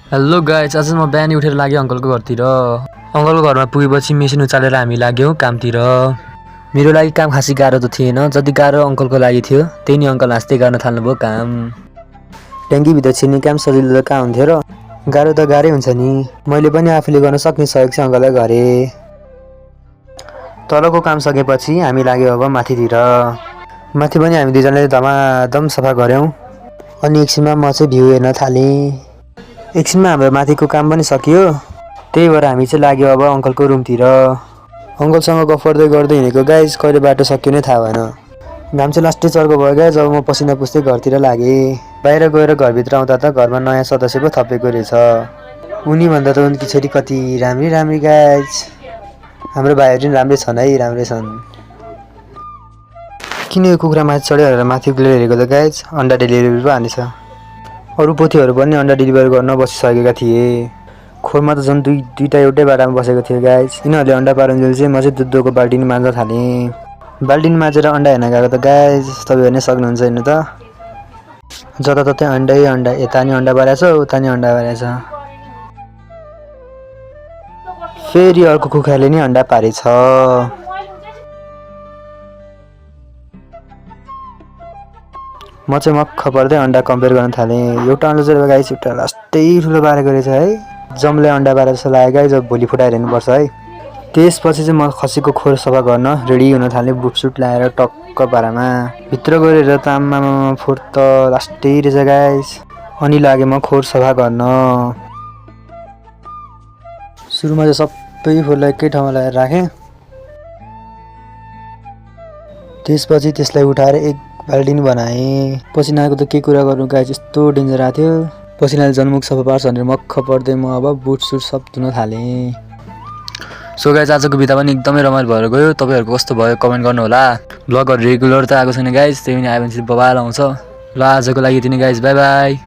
Hello guys, आज म बिहानै उठेर लागेँ अङ्कलको घरतिर। अङ्कलको घरमा पुगेपछि मेसिन उचालेर हामी लाग्यौँ कामतिर। मेरो लागि काम खासै गाह्रो त थिएन, जति गाह्रो अङ्कलको लागि थियो त्यही नि अङ्कल हाँस्दै गर्न थाल्नुभयो काम। ट्याङ्कीभित्र छिर्ने काम सजिलो त कहाँ हुन्थ्यो र, गाह्रो त गाह्रै हुन्छ नि। मैले पनि आफूले गर्न सक्ने सहयोग चाहिँ अङ्कललाई गरेँ। तलको काम सकेपछि हामी लाग्यौँ अब माथितिर। माथि पनि हामी दुईजनाले धमाधम सफा गऱ्यौँ। अनि एकछिनमा म चाहिँ भ्यू हेर्न थालेँ। एकछिनमा हाम्रो माथिको काम पनि सकियो, त्यही भएर हामी चाहिँ लाग्यो अब अङ्कलको रुमतिर। अङ्कलसँग गफ गर्दै हिँडेको गाइज कहिले बाटो सक्यो नै थाहा भएन। घाम चाहिँ लास्टै चर्को भयो गाइज। जब म पसिना पुस्दै घरतिर लागेँ, बाहिर गएर घरभित्र आउँदा त घरमा नयाँ सदस्य पो थपेको रहेछ। उनीभन्दा त उनकी छोरी कति राम्री गाइज। हाम्रो भाइहरू पनि राम्रै छन् है, राम्रै छन्। किन यो कुखुरा माथि चढ्यो भनेर माथि उक्लेर हेरेको त गाइज, अन्डा डेलिभरी पो हानेछ। अरू पोथीहरू पनि अन्डा डेलिभरी गर्न बसिसकेका थिए। खोरमा त झन् दुईटा एउटै बाटामा बसेको थियो गाइज। यिनीहरूले अन्डा पारुन्जेल चाहिँ म चाहिँ दुधको बाल्टिन माझ्न थालेँ। बाल्टिन माझेर अन्डा हेर्न गएको त गाइज, तपाईँहरू नै सक्नुहुन्छ हेर्नु त। जताततै अन्डै अन्डा, यता नि अन्डा पारेछ, उता नि अन्डा पारेछ। फेरि अर्को कुखुराले नि अन्डा पारेछ। म चाहिँ मक्ख पर्दै अन्डा कम्पेयर गर्न थालेँ। एउटा अन्डा चाहिँ गाइस एउटा लास्टै ठुलो पारेको रहेछ है। जम्ले अन्डा पारेर जस्तो लाग्यो गाइस। अब भोलि फुटाएर हेर्नुपर्छ है। त्यसपछि चाहिँ म खसीको खोर सफा गर्न रेडी हुन थालेँ, बुटसुट लगाएर टक्क पारामा। भित्र गएर त आम्मामा फोहोर त लास्टै रहेछ गाइस। अनि लागेँ म खोर सफा गर्न। सुरुमा चाहिँ सबै फोहोरलाई एकै ठाउँमा लगाएर राखेँ। त्यसपछि त्यसलाई उठाएर एक बाल्टिन बनाएँ। पसिना आएको त के कुरा गर्नु गाइस, यस्तो डेन्जर आएको थियो। पसिनाले जनमुख सफा पार्छ भनेर मक्ख पर्दै म अब बुटसुट सब धुन थालेँ। सो गाइस, आजको बिदा पनि एकदमै रमाइलो भएर गयो। तपाईँहरूको कस्तो भयो कमेन्ट गर्नु होला। भ्लगहरू रेगुलर त आएको छैन गाइस, त्यही पनि आयो भने चाहिँ बवाल आउँछ। ल आजको लागि यति नै गाइस, बाई बाई।